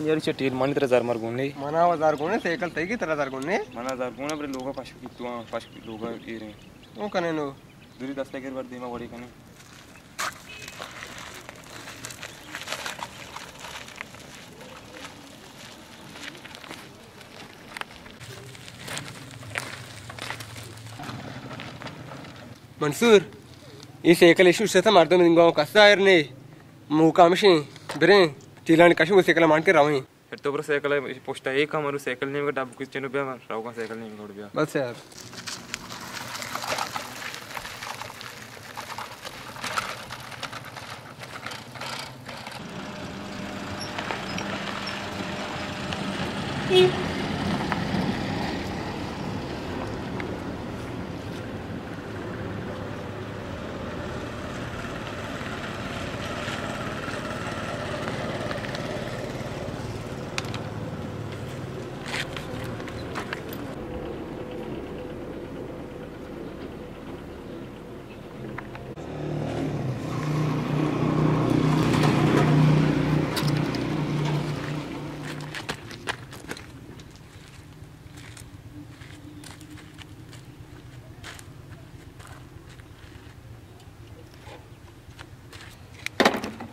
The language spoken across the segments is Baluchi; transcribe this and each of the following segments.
یار، چہ ٹیل مانی ترا زر مر گون نے؟ منا و زر گون نے، سائیکل تئی کی ترا زر گون نے؟ منا زر گون نے، بلے لوگا پشک تو، پشک لوگا ایریں۔ اون کنے نو؟ دوری دستا گر بر دیما وڑی کنے۔ منصور، اے سائیکل ایشو سے مردم انگا کسا ایر نے۔ موقع ہمشیں، بریں، ٹیلانی کشو سائیکل مان کے رویں۔ پھر تو برو سائیکل پشتا ایک ہمارو سائیکل نیم کا ڈب کچھ چنو بیا، روگا سائیکل نیم کا بیا۔ بس یار۔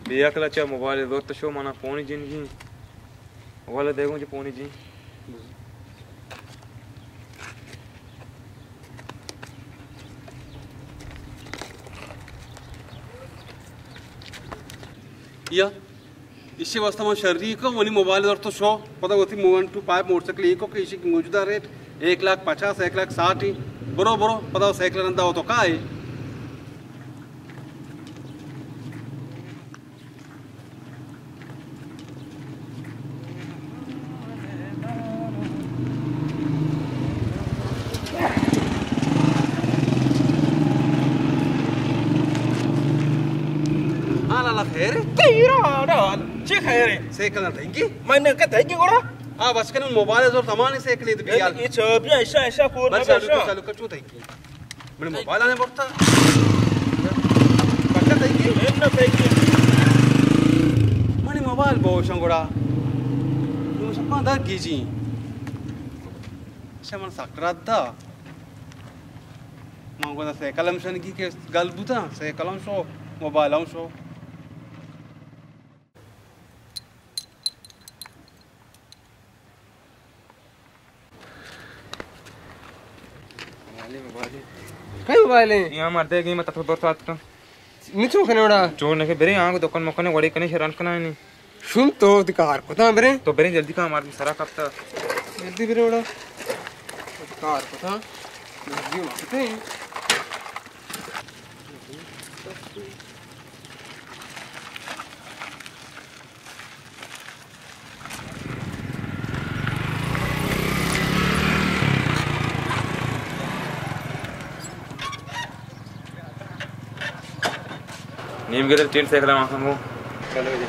بے عقل چا موبائل زرت شو، منا پونی جنگی۔ موبائل دیگوں چہ پونی جی۔ یا، ایشی واسطہ من شری کو، منی موبائل در تو شو، پدا وتی one two five motorcycle ایکو کہ ایشی کی موجودہ ریٹ ایک لاکھ پچاس، ایک لاکھ ساٹھ ہی۔ برو، برو، پدا سائیکل رندا ہو تو کا ہے؟ ہاں لالا، خیر ہے؟ تیرا حال، چی خیر ہے؟ سائیکل نہ تھنگی؟ میں نے کہا تھنگی گوڑا؟ ہاں، بس کنے موبائل زور سامان سائیکل ہے تو بیال۔ یہ چابیاں ایشا، ایشا پور بس میں چالو کر، ایشا۔ چالو کر، چو تھنگی؟ منی موبائل آنے برتا۔ بچہ تئی کی؟ اے نہ تئی کی۔ منی موبائل بوشن گڑا۔ نو شپاں در گیجی۔ اچھا، من سک رد دا۔ من گودا سائیکل ہم شنگی کہ گل بوتا، سائیکل ہم شو، موبائل ہم شو۔ کئی موبائل ہے؟ یہاں مردے گئی، میں تطور دور ساعت کا۔ نی چون کنے وڑا؟ چون نکے برے، آنگو دکان مکنے وڑے کنے شران کنا نہیں۔ شن تو دی کار کتا برے؟ تو برے جلدی کا، مار سرا کپتا۔ جلدی برے وڑا۔ کار کتا۔ جلدی مکتے۔ نیم گرل ٹین سائیکل آن سنگو۔ چلو جی۔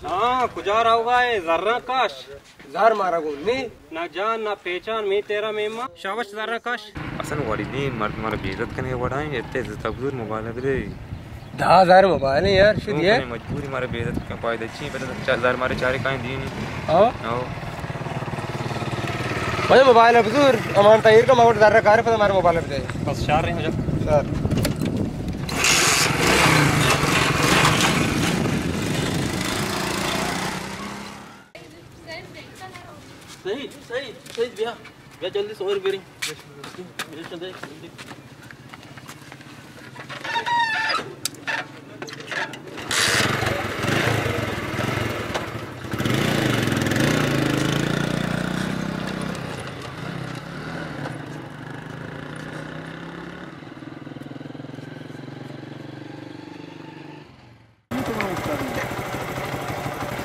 ہاں، کجا روگا ہے؟ زراں کش۔ زر مارا گون نی۔ نہ جان نہ پیچان، می تیرا میما۔ شاباش زراں کش۔ اصل وڑی نی، مرد مارا بے عزت کنے وڑائیں، اتے عزت بزور موبائل بدے۔ دہ ہزار موبائل ہے یار، شد یہ۔ مجبوری مارا بے عزت کا فائدہ چی، پتہ چار ہزار مارے چارے کائیں دینی۔ ہاں۔ ہاں۔ مجھے موبائل بزور، امان تایر کا ماوٹ زر کار، پتہ مارا موبائل بدے۔ بس چار رہے ہیں جب۔ سر۔ صحیح، صحیح، صحیح، بیا۔ بیا جلدی سوئر بیریں۔ بیا جلدی، جلدی۔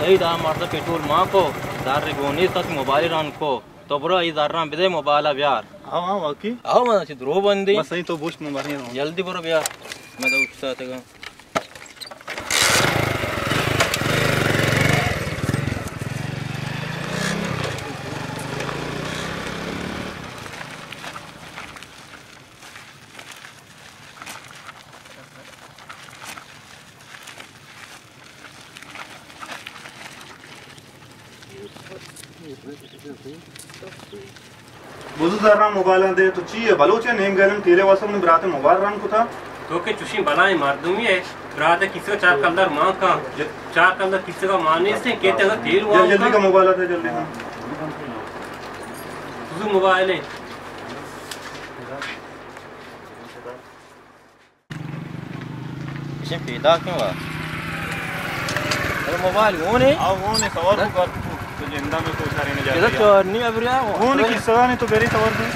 اے دا مرد پٹرول ما کو، زر گون نیست، موبائل ران کو۔ تو برو اے زراں بدے، موبائل بیار۔ ہاں، ہاں، واقعی؟ ہاں، من چی درو بندی۔ بس اے تو بوشت من باریں۔ جلدی برو بیار۔ من تو اٹھتا تھا۔ بزو زراں موبائلاں دے، تو چی ئے؟ بلوچ ئے، نیم گیلن تیلے واسطہ منی برات موبائل ران کتا۔ تو کہ چوشیں بلائیں مردمی ئے، برات کسی کا چار کلدار مان کن، چار کلدار کسی کا مان نیست، کہ تیل جلدی، وان جلدی کن۔ کا موبائل دے، جلدی کن۔ بزو موبائل ئے۔ چے پیدا کن وا۔ ارے موبائل گون ئے؟ آ گون ئے، سوار بو کر تو، تو جندا میں کوشا رہنے جا ادا رہا۔ چار نہیں اب رہا۔ گون ئے کس طرح نے تو برے سوار دے۔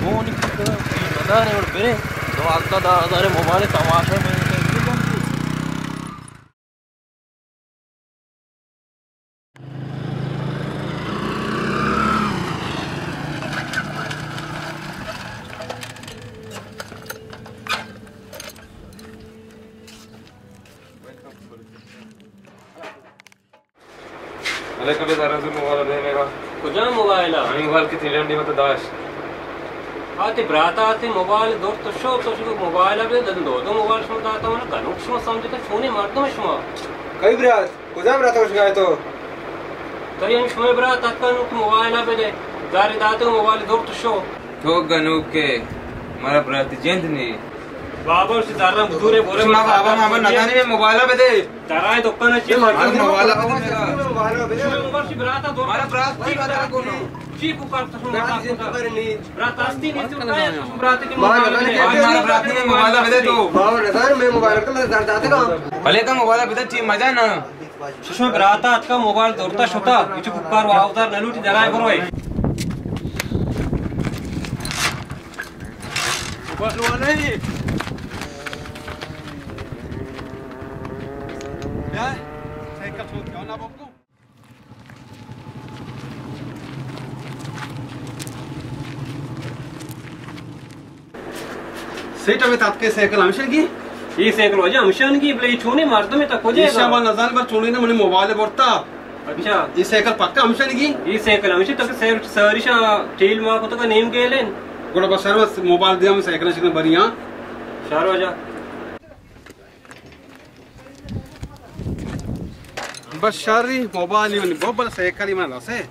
گون ئے کس طرح؟ یہ بتا رہے اور برے۔ تو آتا دا ہزار موبائل تماشا میں۔ علیکم، بے دارا زور موبائل دے میرا۔ کجا موبائل؟ ہمیں موبائل کی تیرے ڈنڈی مت داش۔ آتے براتا آتے موبائل دور تو شو، تو شو موبائل اب دے، دو دو موبائل شما داتا ہونا، گنوک شما سمجھتا، چونے مردم شما۔ کئی برات؟ کجام برات گوش گائے تو؟ تو ہم شما برات اتکا نوک موبائل ءَ بدے۔ داری داتے موبائل دور تو شو۔ تو گنوک کے، مارا برات جند نی۔ بابا، اسی دارنا بدورے بورے شما بابا، ماما ندانی میں موبائل ءَ بدے۔ دارائے دکان چی مارا موبائل ءَ بدے میرا۔ موبائل ءَ بدے۔ شما برات دور۔ مارا برات کی بدے کو۔ چی پکار تو شما برات برات آستی نہیں تو کائے برات کی موبائل ءَ بدے۔ مارا برات نے موبائل ءَ بدے تو۔ بابا، ندار میں موبائل کا میں دار داتے کا۔ بھلے کا موبائل ءَ بدے، چی مزہ نا۔ ششو براتا اتکا موبائل دورتا شتا، اچو کپار واودار نلوٹی، درائے بروئے۔ موبائل والا ہے۔ کیا؟ سائیکل چھوڑ کے آنا بابو۔ سیٹ ءَ تاتکے سائیکل ہمشنگی؟ اے سائیکل واجہ ہمشنگی، بلے اے چونیں مردمے تا کجا؟ ایشاں ما نزان، بل چونیں نہ منی موبائل برتا۔ اچھا۔ اے سائیکل پکا ہمشنگی؟ اے سائیکل ہمشی تک سیر ساری شا ٹیل ما کو تک نیم گیلن۔ گڑا بس شر موبائل دیا، ہم سائیکل شکن بریاں۔ شر واجہ۔ بس شری موبائل ہی منی بوبل سائیکل ہی من رسے۔